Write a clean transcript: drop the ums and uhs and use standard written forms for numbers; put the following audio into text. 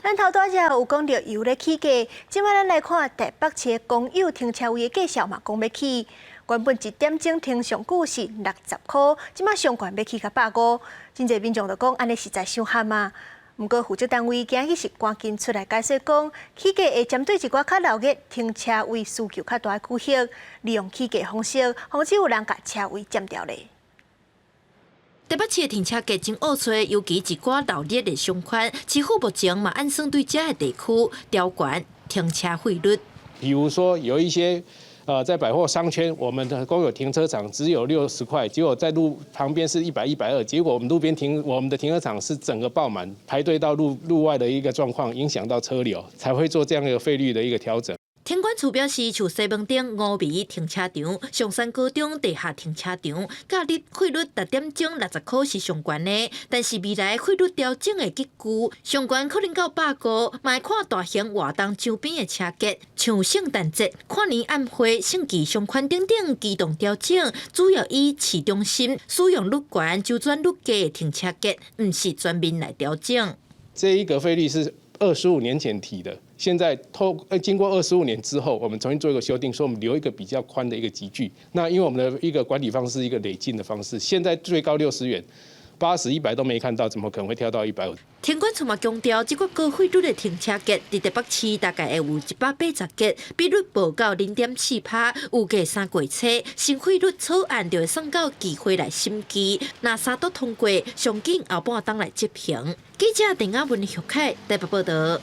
咱頭拄才有講著油咧起價，這擺咱來看台北市公有停車位的價數嘛講欲起。原本一點鐘停上久是60箍，這擺上懸欲起到150。真濟民眾就講按呢實在傷譀啊！毋過負責單位今日是趕緊出來解釋講，起價會針對一寡較鬧熱、停車位需求較大的區域，利用起價方式，防止有人共車位佔掉咧。台北市的停車格真惡揣，尤其一寡鬧熱的商圈，市府目前嘛按算對這个地區調懸停車費率。比如說有一些在百貨商圈，我們的公有停車場只有60塊，結果在路旁邊是100、120，結果我們路邊停我們的停車場是整個爆滿，排隊到路路外的一個狀況，影響到車流，才會做這樣一個費率的一個調整。停管處表示，像西門町五味停車場、松山高中地下停車場，假日費率逐點鐘60箍是上懸的，但是未來費率調整的結果，上懸可能到150，嘛會看大型活動周邊的車格，像聖誕節、跨年晚會、盛期商圈等等機動調整，主要以市中心使用率懸、周轉率低的停車格，毋是全面來調整。這一個費率是25年前提的。現在經過25年之後，我們重新做一個修訂，說我們留一個比較寬的一個級距。那因為我們的一個管理方式，一個累進的方式，現在最高60元，80、100都沒看到，怎麼可能會跳到150？停管處嘛強調，這個高費率的停車格，佇台北市大概會有180個，比率無到0.4趴，預計3月初新費率草案就會送到議會來審議，若三讀通過，上緊後半冬來執行。記者鄧亞文、許凱台北報道。